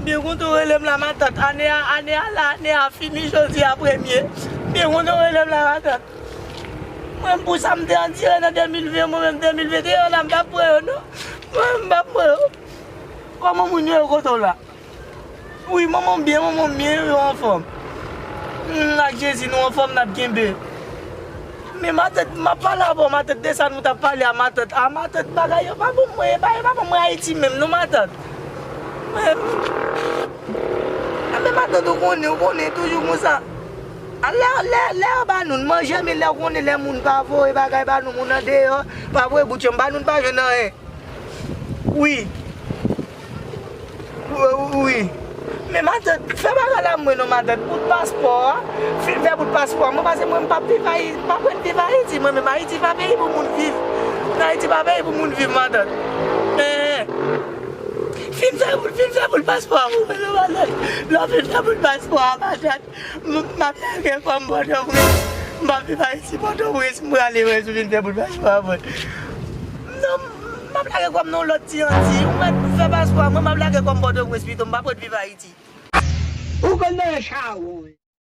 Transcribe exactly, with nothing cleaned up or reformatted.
Byen kontan w rele m la, matant. Ane a, ane a la, ane a fini jodi a premye. Byen kontan w rele m la, matant. Mwen, pou sa m te andire nan de mil ven, mwen menm, de mil venteyen la, m p ap pran yo, non. Mwen, m p ap pran yo. Kòman moun yo ye kote w la? Wi, manman m byen, manman m byen, yo anfòm. Hmm, ak Jezi, nou anfòm, n ap kenbe. Men matant, m ap pale avè w, matant, de sa nou t ap pale a, matant. A, matant, bagay yo pa bon mwen, bagay yo pa bon mwen Ayiti menm, non, matant. Men, a, men matant, ou konnen, ou konnen, toujou konsa. A, lè, lè, lè yo ba nou, n manje, men lè ou konnen, lè moun pa voye bagay ba nou, moun andeyò, pa voye bout chanm ba nou, n pa jwenn anyen. Wi. Wi, wi. Men matant, fè bagay la mwen non, matant. Bout paspò a. Fin fè bout paspò a. Mwen, paske mwen, m p ap viv Ayiti, m p ap ret viv Ayiti. Mwen menm, Ayiti pa peyi pou moun viv. Ayiti pa peyi pou moun viv, matant. Eh, eh. Fin fè bout, fin fè bout paspò a pou mwen non, matant. Lè w fin fè bout paspò a, matant. M, m ap lage kò m Pòtoprens. M p ap viv Ayiti, Pòtoprens. M prale wè si w vin fè bout paspò a mwen. Non, m ap lage kò m nan yon lòt ti Anti. Ou mèt fè paspò a mwen, m ap lage kò m Pòtoprens pito. M p ap ret viv Ayiti. Ou konn nan chawon.